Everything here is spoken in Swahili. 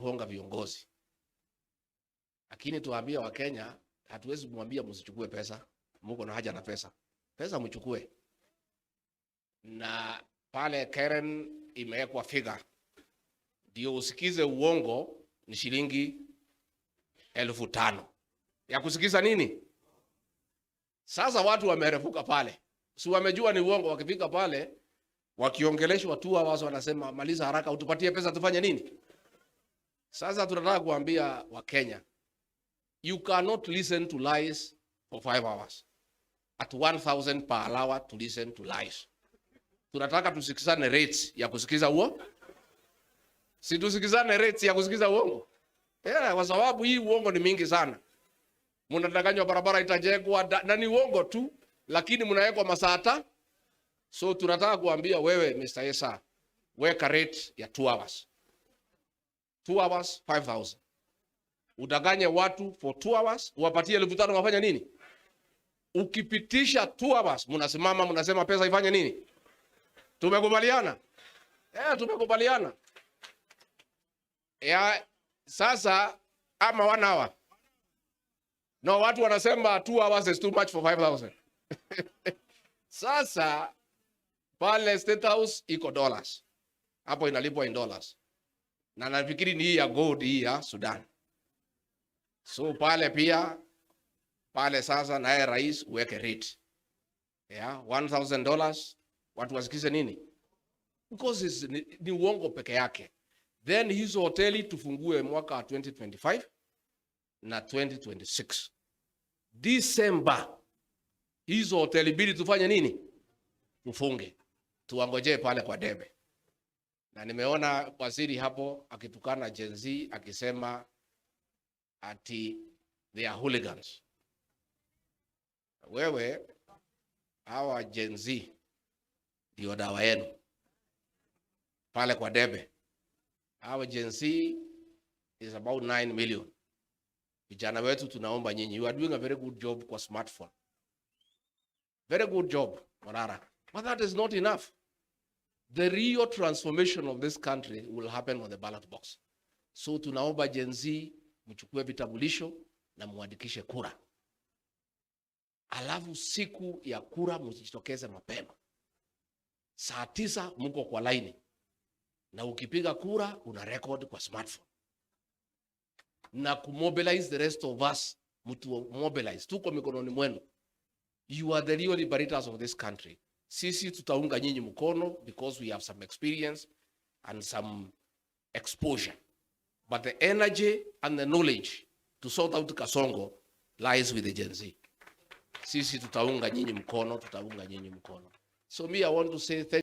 kuhonga viongozi, lakini tuambie Wakenya, hatuwezi kumwambia msichukue pesa. Muko na haja na pesa, pesa mchukue. Na pale Karen imewekwa figure, ndio usikize uongo ni shilingi 5,000 ya kusikiza nini? Sasa watu wamerefuka pale, si wamejua ni uongo. Wakifika pale wakiongeleshwa 2 hours, wanasema, "Maliza haraka, utupatie pesa tufanye nini?" Sasa tunataka kuambia Wakenya, you cannot listen to lies for 5 hours at 1000 per hour to listen to lies. Tunataka tusikizane rates ya kusikiza uo, si tusikizane rates ya kusikiza uongo? Yeah, kwa sababu hii uongo ni mingi sana. Mnadanganywa barabara itajengwa na ni uongo tu, lakini mnawekwa masaa. So tunataka kuambia wewe Mr. Esa, weka rate ya 2 hours. 2 hours 5000. Udanganye watu for 2 hours, uwapatie 5,000 wafanye nini? Ukipitisha 2 hours, mnasimama mnasema pesa ifanye nini? Tumekubaliana? Eh, tumekubaliana. Ya, sasa ama 1 hour. No, watu wanasema 2 hours is too much for 5000. Sasa pale State House iko dollars. Hapo inalipwa in dollars. Na nafikiri ni hii ya gold, hii ya Sudan. So pale pia pale sasa naye rais uweke rate. Yeah, $1000 watu wasikize nini? Because ni uongo peke yake. Then hizo hoteli tufungue mwaka wa 2025 na 2026. December hizo hoteli mbili tufanye nini? Tufunge. Tuwangojee pale kwa debe. Na nimeona waziri hapo akitukana Gen Z akisema ati they are hooligans. Wewe, hawa Gen Z ndio dawa yenu pale kwa debe. Hawa Gen Z is about 9 million. Vijana wetu, tunaomba nyinyi, you are doing a very good job kwa smartphone. Very good job, Morara. But that is not enough. The real transformation of this country will happen on the ballot box. So tunaomba Gen Z mchukue vitambulisho na muandikishe kura. Alafu siku ya kura mjitokeze mapema. Saa 9 mko kwa laini, na ukipiga kura una record kwa smartphone na kumobilize the rest of us, mtu mobilize, tuko mikononi mwenu. You are the real liberators of this country. Sisi tutaunga nyinyi mkono because we have some experience and some exposure, but the energy and the knowledge to sort out Kasongo lies with the Gen Z. Sisi tutaunga nyinyi mkono, tutaunga nyinyi mkono. So me, I want to say thank